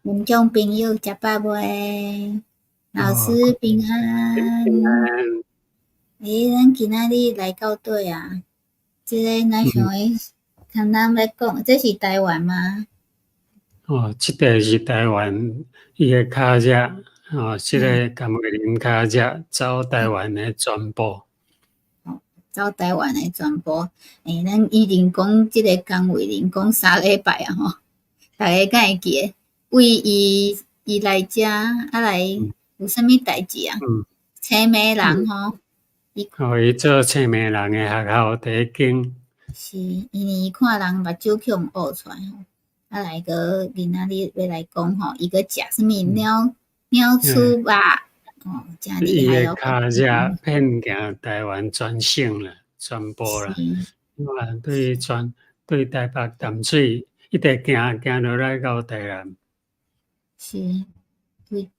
觀眾朋友食飽未？老師平安。平安。欸，咱今仔日來到佗啊？這个咱想欲共咱欲講，這是台灣嗎？哦，這塊是台灣伊的跤跡，哦，這个甘慧玲跤跡走台灣的全部。哦，走台灣的全部。欸，咱以前講這个甘慧玲講3禮拜啊吼，逐家敢會記得？為伊來遮啊來有啥物代誌啊？青盲人吼，伊哦，伊做青盲人的學校第一間。是，因為伊看人目睭去予挖出來吼，啊來閣今仔日欲來講吼，伊閣食啥物鳥鼠肉，哦，誠厲害哦。伊的跤跡遍行台灣全省啦，全部啦，哇，對全對台北淡水一直行行落來到台南。是，對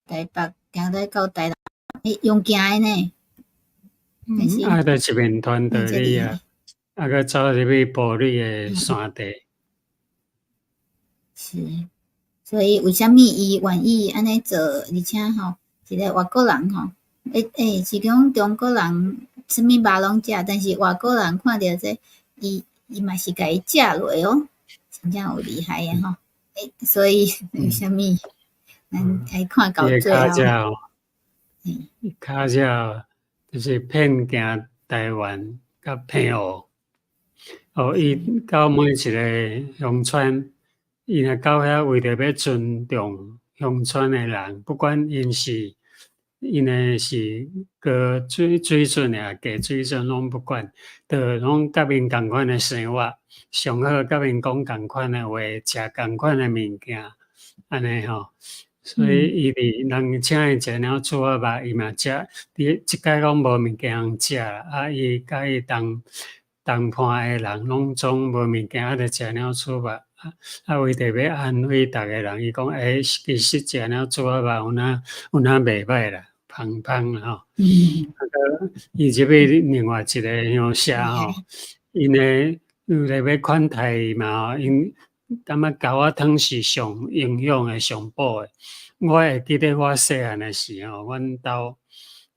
台北行來到台南，欸，用行的呢？啊，就一面團隊裡啊，啊，閣走入去埔里的山地。是，所以為啥物伊願意按呢做？而且吼，一个外國人吼，欸欸，是講中國人啥物肉攏食，但是外國人看著這，伊嘛是共伊食落哦，真正有厲害的吼。欸，所以為啥物咱愛看到最後？跤跡就是遍行台灣佮澎湖，哦，伊到每一個鄉村，伊若到遐為著欲尊重鄉村的人，不管𪜶是𪜶的是高水準的，低水準攏不管，就攏佮𪜶仝款的生活，上好佮𪜶講仝款的話，食仝款的物件，按呢吼。所以伊佇人請伊食鳥鼠仔肉，伊嘛食。佇這擺攏無物件通食啦，啊，伊佮伊同伴的人攏總無物件，啊，就食鳥鼠肉。啊，為著欲安慰逐个人，伊講欸，其實食鳥鼠仔肉有哪袂䆀啦，芳芳啦吼。啊，閣伊入去另外一个鄉社吼，𪜶的為著欲款待伊嘛吼，𪜶感覺猴仔湯是上營養的、上補的。我會記得我細漢的時吼，阮兜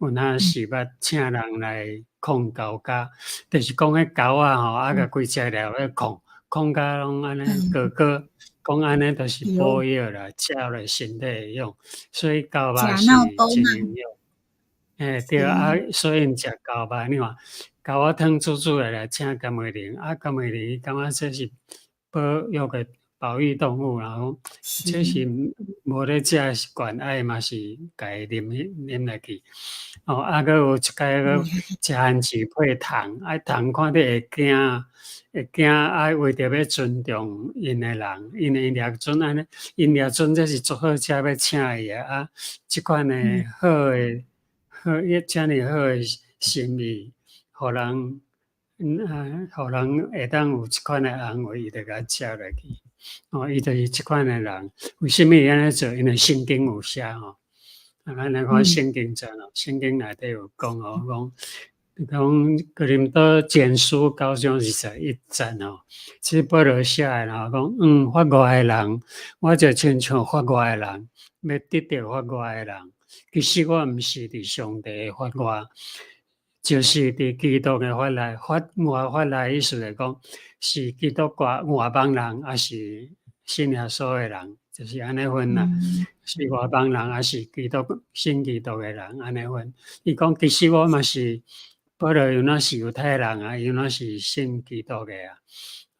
有哪時捌請人來焢猴膠，就是講彼猴仔吼，啊，共規隻掠咧焢，焢甲攏按呢高高，講按呢就是補藥啦，食落身體會用，所以猴肉是真營養。欸，對啊，所以𪜶食猴肉，你看猴仔湯煮煮的來請甘慧玲，啊，甘慧玲伊感覺這是保育的保育動物，然後這是無咧食習慣，啊，伊嘛是共伊啉落去。哦，啊，閣有一擺閣食番薯配糖，啊，糖看著會驚，會驚啊，為著欲尊重𪜶的人，因為掠準按呢，𪜶掠準這是足好食，欲請伊的啊，這款的好的好，伊遮爾好的心意，予人啊，予人會當有這款的安慰，伊就共食落去。哦，伊就是這款的人。為啥物伊按呢做？因為聖經有寫吼。啊，咱來看聖經怎咯？聖經內底有講哦，講講哥林多前書9章21節吼，這保羅寫的吼，講法外的人，我就親像法外的人，欲得著法外的人。其實我毋是佇上帝的法外，就是佇基督的法內。法外法內意思來講，是基督外邦人，抑是信耶穌的人，就是按呢分啦。是外邦人，抑是基督信基督的人，按呢分。伊講其實我嘛是保羅，有哪是猶太人啊，有哪是信基督的啊。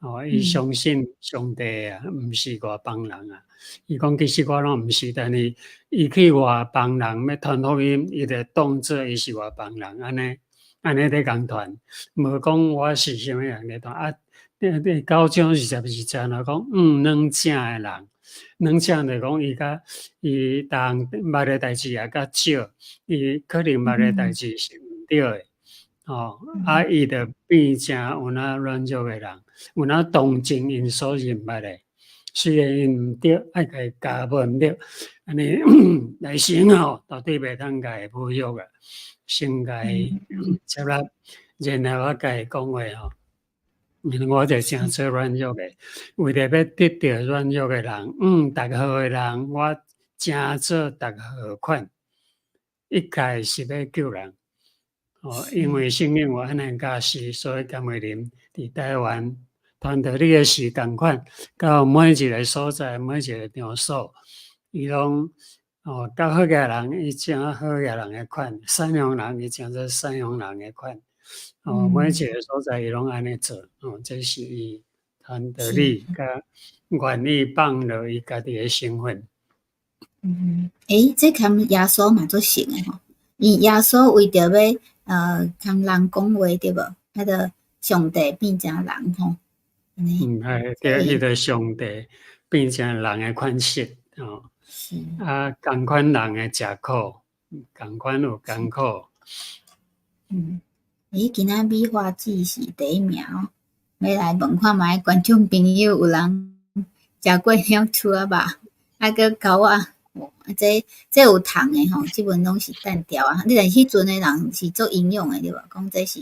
哦，伊相信上帝啊，毋是外邦人啊。伊講其實我攏毋是，但是伊去外邦人欲傳福音，伊就當做伊是外邦人，按呢按呢咧共傳，無講我是啥物人咧傳啊。第9章22節若講，軟正的人，軟正就講伊較伊逐項捌的代誌也較少，伊可能捌的代誌是毋對的，哦，啊，伊就變成有哪軟弱的人，有哪同情𪜶所認捌的，雖然𪜶毋對，愛共伊教無毋對，按呢來先吼，絕對袂通共伊侮辱啊，先共伊接納，然後仔共伊講話吼。因為我就誠做軟弱的，為著欲得著軟弱的人，逐號的人，我成做逐號款，一概是欲救人。哦，因為聖經有按呢教示，所以甘慧琳佇台灣傳道理的是仝款，到每一個所在，每一個場所，伊攏哦，佮好額人，伊成好額人的款；善良人，伊成做善良人的款。哦，每一個所在伊攏按呢做，哦，這是伊傳道理佮願意放落伊家己的身份。嗯，欸，這含耶穌嘛足像的吼，伊耶穌為著欲含人講話對無？彼個上帝變成人吼。嗯，係對，彼個上帝變成人的款式，吼。啊，仝款人的食苦，仝款有艱苦。嗯，欸，今仔美花姊是第一名哦，欲來問看覓觀眾朋友有人食過鳥鼠仔肉，啊閣溝仔，啊這有糖的吼，這本攏是單調啊。你但彼陣的人是足營養的對無？講這是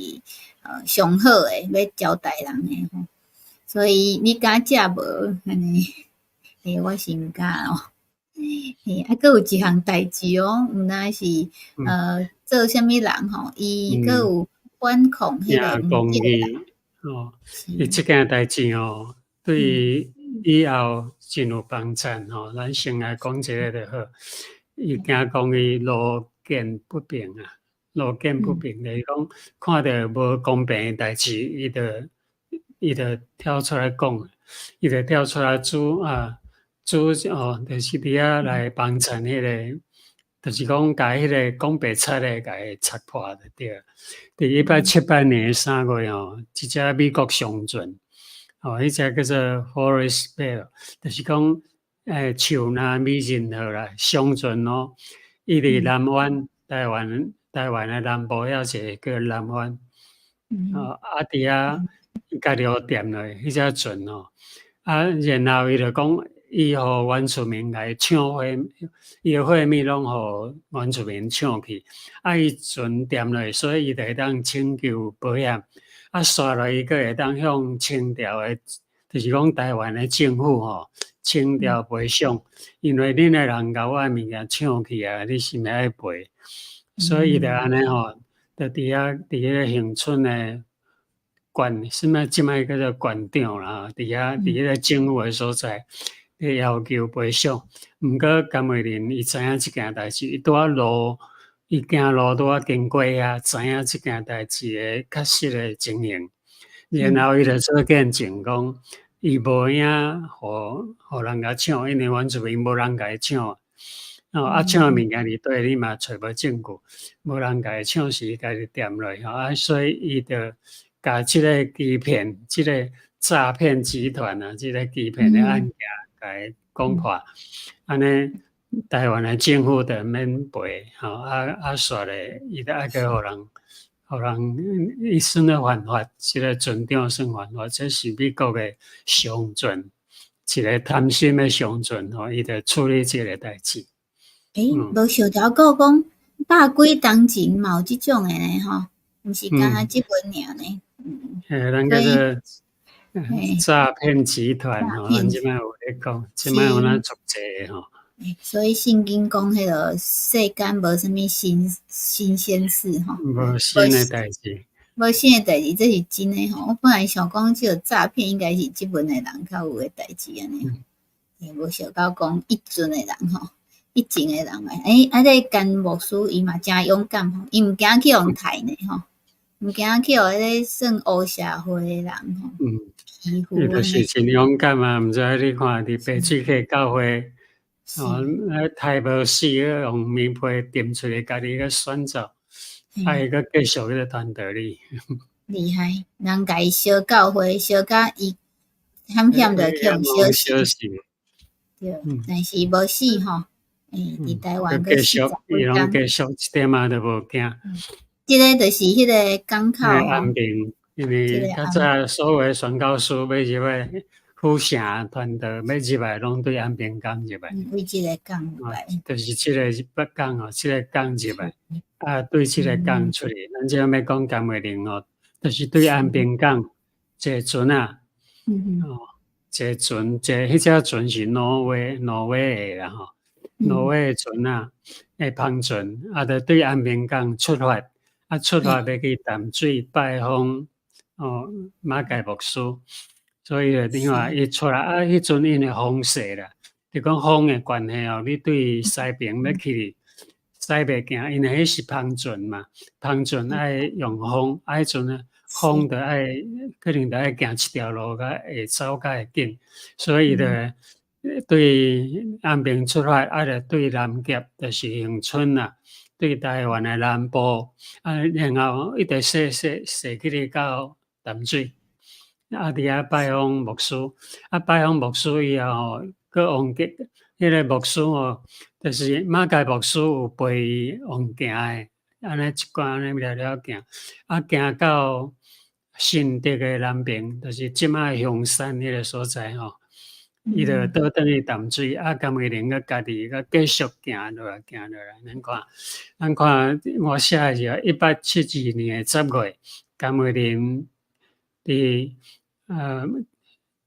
上好的，欲招待人的吼。所以你敢食無？按呢？欸，我是毋敢哦。嘿，啊，閣有一項代誌哦，毋但是做啥物人吼，伊閣有反抗彼個公義哦。伊這件代誌哦，對以後真有幫助吼。咱先來講這个就好。伊行公義路見不平啊，路見不平，就是講看著無公平的代誌，伊就跳出來講，伊就跳出來主啊。主哦，就是佇遐來幫襯彼個，就是講共彼個講白賊的，共伊拆破就對。佇1878年3月吼，這隻美國商船，哦，彼隻叫做 Forest Bell，就是講樹林美人號啦，商船哦，伊佇南灣，台灣的南部遐一個叫南灣，哦，啊佇遐共尿踮落彼隻船哦，啊，然後伊就講，伊予原住民來搶貨，伊的貨物攏予原住民搶去，啊，伊船踮落，所以伊就會當請求保險，啊，煞落伊閣會當向清朝的，就是講台灣的政府吼，清朝賠償，因為恁的人共我的物件搶去啊，你是毋是愛賠？所以伊就按呢吼，就佇遐佇彼個恆春的縣，啥物這擺叫做縣長啦，佇遐佇彼個政府的所在，咧要求賠償。毋過甘慧琳伊知影這件代誌，伊拄仔路，伊行路拄仔經過遐，知影這件代誌的確實的情形，然後伊就做見證講，伊無影予人共搶，因為原住民無人共伊搶。哦，啊，搶的物件佇底，你嘛揣無證據，無人共伊搶是伊家己踮落吼，啊，所以伊就共這个欺騙、這個詐騙集團啊，這個欺騙的案件，共伊講破，按呢，台灣的政府就免賠，吼，啊啊，煞咧，伊就愛閣予人，伊算咧犯法，這个船長算犯法，這是美國的商船，一個貪心的商船吼，伊就處理這个代誌。欸，無想著閣講百幾冬前嘛有這種的呢吼，毋是干焦這本爾呢。嗯。嘿，咱叫做詐騙集團吼，咱這擺有咧講，這擺有哪足濟吼。所以聖經講彼个世間無啥物新鮮事吼。無新的代誌。無新的代誌，這是真的吼。我本來想講這個詐騙應該是這本的人較有的代誌按呢，欸，無想到講以前的人吼。以前的人嘛，欸，啊，這個甘牧師伊嘛誠勇敢吼，伊毋驚去予人刣呢吼，毋驚去予彼个算黑社會的人吼欺負。伊就是真勇敢啊！毋知你看佇白水溪教會，哦，刣無死，用棉被墊出來，家己閣選走，啊，伊閣繼續彼個傳道理。厲害，人共伊燒教會，燒甲伊險險就去予燒死。對，但是無死吼。欸，佇台灣閣繼續，伊攏繼續一點仔都無驚。這个就是彼个港口安平，因為較早所有的宣教師欲入來府城傳道，欲入來攏對安平港入來。對這个港入來。就是這个北港哦，這个港入來，啊，對這个港出去。咱這欲講甘慧琳哦，就是對安平港。坐船仔，哦，坐船坐彼隻船是挪威的啦吼，挪威的船仔，的帆船，啊，就對安平港出發，啊，出發欲去淡水拜訪哦馬偕牧師，所以就你看伊出來啊，彼陣因為風勢啦，就講風的關係哦，你對西爿欲去駛袂行，因為彼是帆船嘛，帆船愛用風，啊，彼陣呢風就愛可能就愛行一條路較會走較會緊，所以就對安平出發，啊，就對南屐，就是恆春啊，對台灣的南部，啊，然後一直駛駛駛去到淡水，啊，佇遐拜訪牧師，啊，拜訪牧師以後吼，閣往結彼個牧師吼，就是馬偕牧師有陪伊往行的，按呢一寡按呢了了行，啊，行到新竹的南爿，就是這擺香山彼個所在吼，伊就倒轉去淡水，啊，甘為霖閣家己閣繼續行落來，行落來。咱看我寫的是1872年的10月，甘為霖佇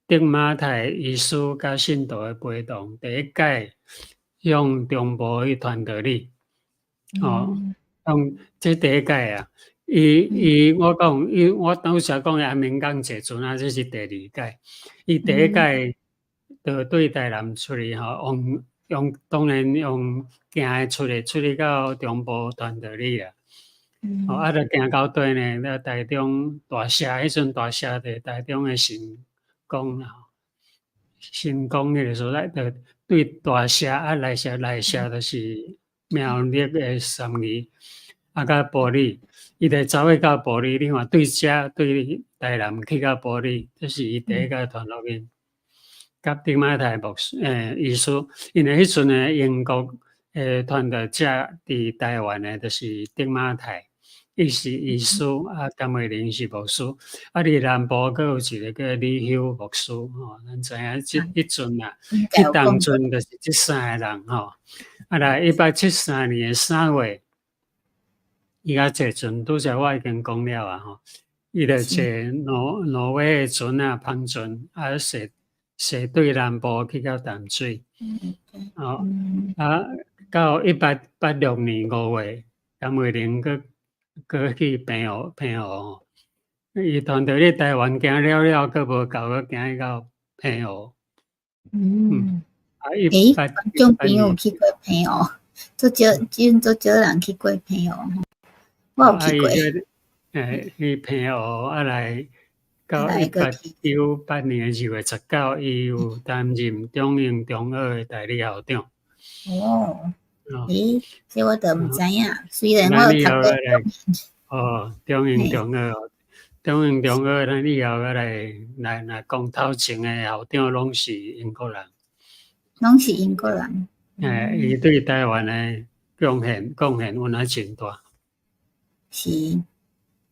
德馬泰醫師佮信徒的陪同，第一擺向中部去傳道理，哦，向這第一擺啊，伊伊我講伊我拄才講的安平港坐船啊，這是第二擺，伊第一擺就對台南出去吼，用用當然用行的出去，出去到中部傳道理啊。哦，啊，就行到底呢，咧台中大社，彼陣大社佇台中的神宮啦，神宮彼個所在，就對大社啊內社內社就是苗栗的三義，啊，佮埔里，伊就走去到埔里，你看對遮對台南去到埔里，這是伊第一個傳福音。佮德馬泰牧師醫師，因為彼陣的英國傳道者佇台灣的，就是德馬泰，伊是醫師，啊，甘為霖是牧師，啊，佇南部閣有一個叫李休牧師吼，咱知影這彼陣啊，彼當陣就是這三個人吼，啊來1873年的3月，伊共坐船，拄才我已經講了啊吼，伊就坐挪威的船仔，帆船，啊，駛駛對南部去到淡水，哦，啊，到1886年5月，甘為霖閣閣去澎湖，澎湖，伊傳道咧台灣行了了，閣無夠，閣行去到澎湖。啊，欸，觀眾朋友去過澎湖，足少，真足少人去過澎湖，我有去過。去澎湖啊來到1898年2月19，伊有擔任中英中學的代理校長。哦，欸，這我都毋知影，雖然我有讀過。哦，中英中學，中英中學，咱以後閣來來來講頭前的校長攏是英國人。攏是英國人。欸，伊對台灣的貢獻有影真大。是。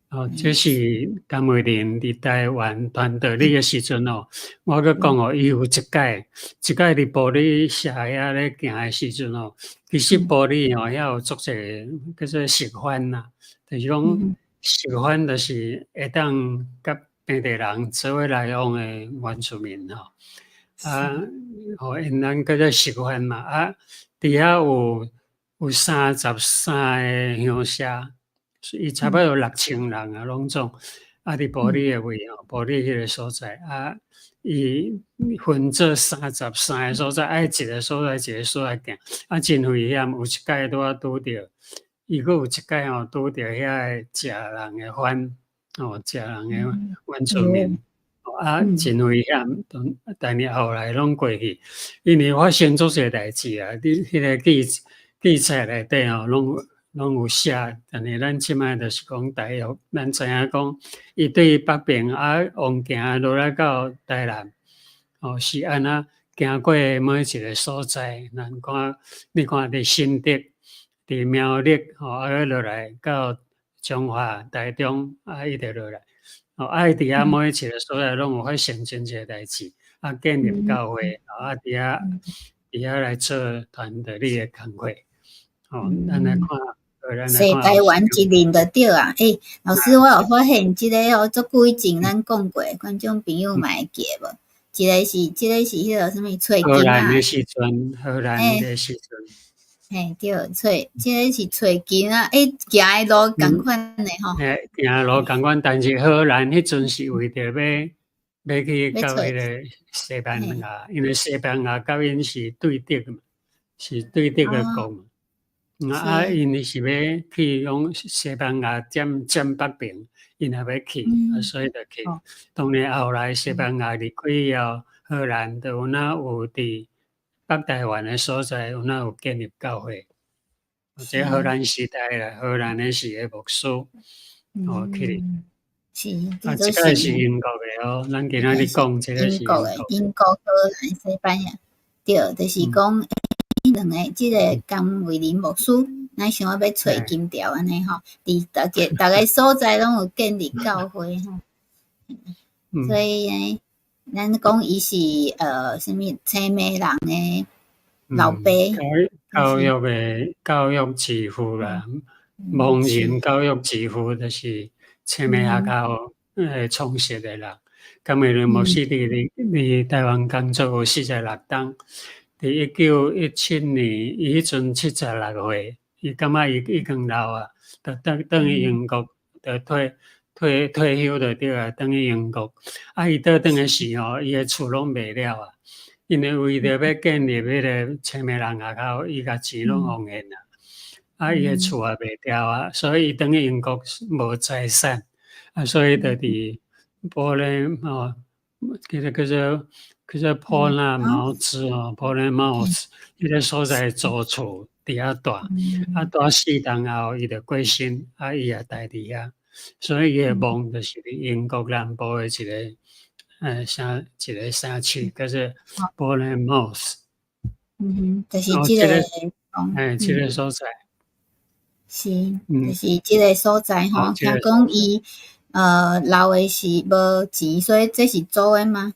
哦，這是甘為霖佇台灣傳道理的時陣哦，我閣講哦，伊有一擺，一擺佇埔里社遐咧行的時陣哦，其實埔里吼遐有足濟叫做熟番啦，就是講熟番就是會當佮平地人做伙來往的原住民吼，啊，吼𪜶咱叫做熟番嘛，啊，佇遐有33個鄉社。伊差不多有6000人啊，攏總啊，佇埔里的位吼，埔里彼個所在啊，伊分做三十三個所在，愛一個所在一個所在行，啊，真危險。有一擺拄仔拄著，伊閣有一擺吼拄著遐個食人的番，吼，食人的原住民，啊，真危險。但是後來攏過去，因為發生足濟代誌啊，你彼個記載內底吼，攏有寫，但是咱這擺就是講大約，咱知影講，伊對北爿啊，往行落來到台南，哦，是按怎行過每一個所在，咱看，你看佇新竹、佇苗栗，吼，啊，閣落來到彰化、台中，啊，一直落來，哦，啊，伊佇遐每一個所在攏有發生真濟代誌，啊，建立教會，啊，佇遐來做傳道理的工課，哦，咱來看。西台灣一認就對啊！欸，老師，我有發現這个哦，足久以前咱講過，觀眾朋友嘛會記無？一个是，這个是彼个啥物揣荷金仔蘭的時陣，荷蘭的時陣。嘿，對，揣這个是揣金仔，欸，行的路仝款的吼。嘿，行的路仝款，但是荷蘭彼陣是為著欲去到彼个西班牙，因為西班牙佮𪜶是對敵嘛，是對敵的國嘛。啊，𪜶是欲去講西班牙佔北邊，𪜶也欲去，啊，所以就去。當然後來西班牙離開以後，荷蘭就有哪有佇北台灣的所在，有哪有建立教會。這荷蘭時代啦，荷蘭的時的牧師哦去。是，啊，這個是英國的哦，咱今仔日講這個是英國的，英國、荷蘭、西班牙，對，就是講兩个，這个甘為霖牧師，咱想欲欲揣金條按呢吼，佇逐个逐个所在攏有建立教會吼。所以呢，咱講伊是啥物青暝人的老爸。教育的教育之父啦，盲人教育之父就是青暝學校創設的人。甘為霖牧師佇台灣工作有46冬，佇1917年，伊彼陣76歲，伊感覺伊已經老啊，就轉去英國，就退休就對啊，轉去英國。啊，伊倒轉的時吼，伊的厝攏賣了啊，因為為著欲建立彼个青暝人學校，伊共錢攏奉獻啊，啊，伊的厝也賣掉啊，所以伊轉去英國無財產，啊，所以就佇玻璃吼，叫做破爛茅子哦，破爛茅子，彼个所在租厝佇遐住，啊，住4冬後，伊就過身，啊，伊也待佇遐，所以伊的墓就是佇英國南部的一個城市，叫做 Bournemouth。嗯哼，就是這个，欸，這个所在。是，就是這个所在吼。聽講伊留的是無錢，所以這是租的嗎？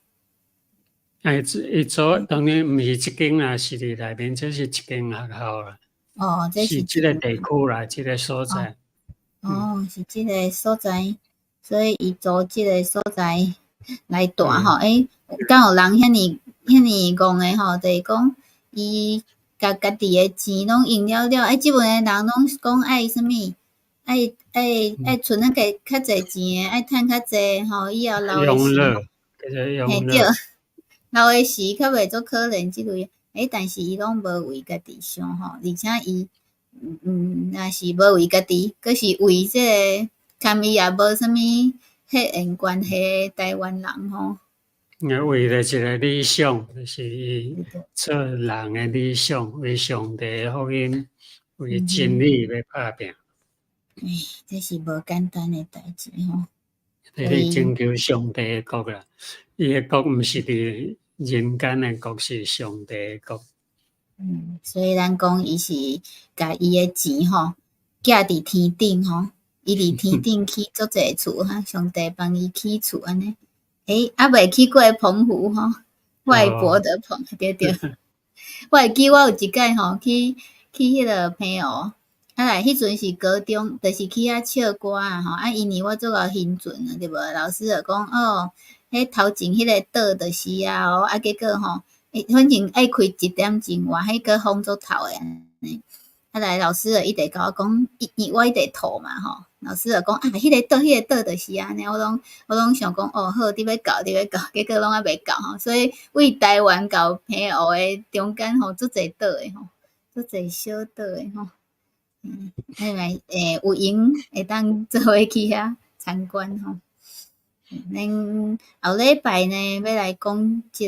欸，伊租當然毋是這間啦，是佇內面，這是一間學校啦。哦，這是這個地區啦，這个所在。哦，是這个所在，所以伊租這个所在來住吼。欸，敢有人遐爾遐爾戇的吼？就是講伊共家己的錢攏用了了，欸，這陣的人攏講愛啥物？愛存那個較濟錢的，愛趁較濟吼，以後老的時，嘿對，老的時較袂足可憐這類。欸，但是伊攏無為家己想吼，而且伊若是無為家己，閣是為這个佮伊也無啥物血緣關係的台灣人吼。為了一个理想，就是伊做人的理想，為上帝的福音，為真理欲拍拚。欸，這是無簡單的代誌吼。佇咧追求上帝的國啦，伊的國毋是佇人間的國，是上帝的國。所以咱講伊是共伊的錢吼，寄佇天頂吼，伊佇天頂起足濟厝哈，上帝幫伊起厝按呢。欸，猶未去過澎湖吼，外婆的澎，對對。我會記我有一擺吼去彼个澎湖，啊來彼陣是高中，就是去遐唱歌啊吼，啊因為我足𠢕興奮啊，對無？老師就講哦，彼頭前彼个島就是啊哦，啊結果吼，欸，反正愛開一點鐘外，彼个風足透的按呢。啊來老師就一直共我講，伊我一直吐嘛吼，老師就講啊，彼个島，彼个島就是按呢，我攏想講哦好，你欲到，你欲到，結果攏猶未到吼，所以為台灣到澎湖的中間吼，足濟島的吼，足濟小島的吼。嗯，來欸有閒會當做伙去遐參觀吼。咱後禮拜呢，欲來講這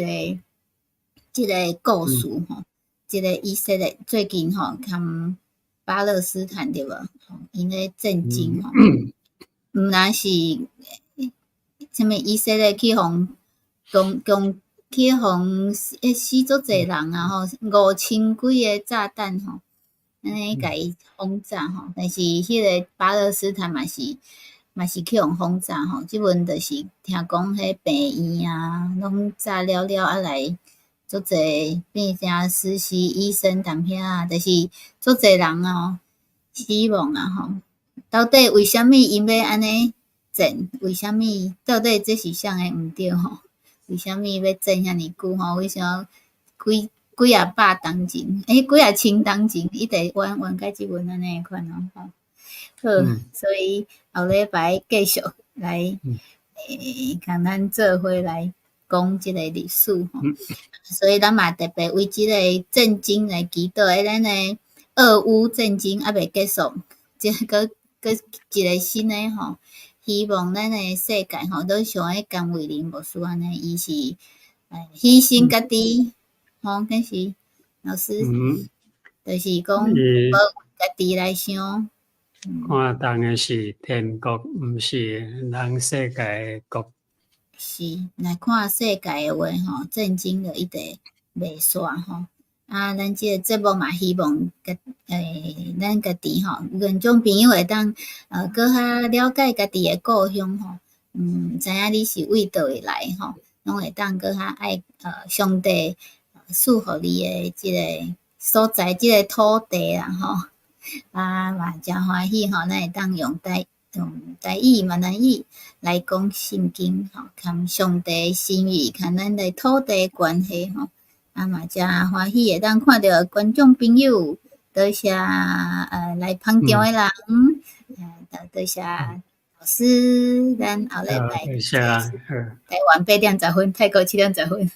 个故事吼，這个以色列最近吼，佮巴勒斯坦對無？𪜶咧戰爭吼，毋但是啥物以色列去予攻攻去予死死足濟人啊吼，5000幾个炸彈吼，按呢共伊轟炸吼，但是彼个巴勒斯坦嘛是去予轟炸吼，這陣就是聽講彼病院啊，攏炸了了啊來足濟變成實習醫生踮遐，就是足濟人哦，死亡啊吼。到底為啥物𪜶欲按呢戰？為啥物？到底這是啥个毋對吼？為啥物欲戰遐爾久吼？為啥幾幾仔百冬前？欸，幾仔千冬前，一直冤冤到這陣按呢款哦吼。好，所以後禮拜繼續來，欸，共咱做伙來講這個歷史吼。所以咱嘛特別為這個戰爭來祈禱，欸，咱的俄烏戰爭猶未結束，這閣閣一個新的吼，希望咱的世界吼，都像彼甘慧玲牧師按呢，伊是犧牲家己，吼，敢是老師，就是講無為家己來想。看重的是天國，毋是人世界的國。是，來看世界的話吼，戰爭就一直袂煞吼。啊，咱這個節目嘛，希望家欸，咱家己吼，觀眾朋友會當閣較了解家己的故鄉吼。知影你是為佗位來吼，攏會當閣較愛上帝賜予你的這個所在，這個土地啦吼。啊嘛誠歡喜吼，咱會當用台語、閩南語來講聖經吼，含上帝心意，佮咱的土地關係吼。啊嘛誠歡喜會當看著觀眾朋友，多謝來捧場的人，多謝老師，咱後禮拜多謝，台灣8點10分，泰國7點10分，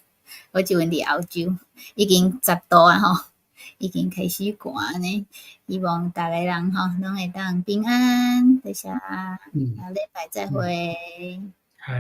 我這陣佇歐洲，已經10度啊吼，已經開始寒呢。希望逐個人吼攏會當平安，多謝，後禮拜再會。係。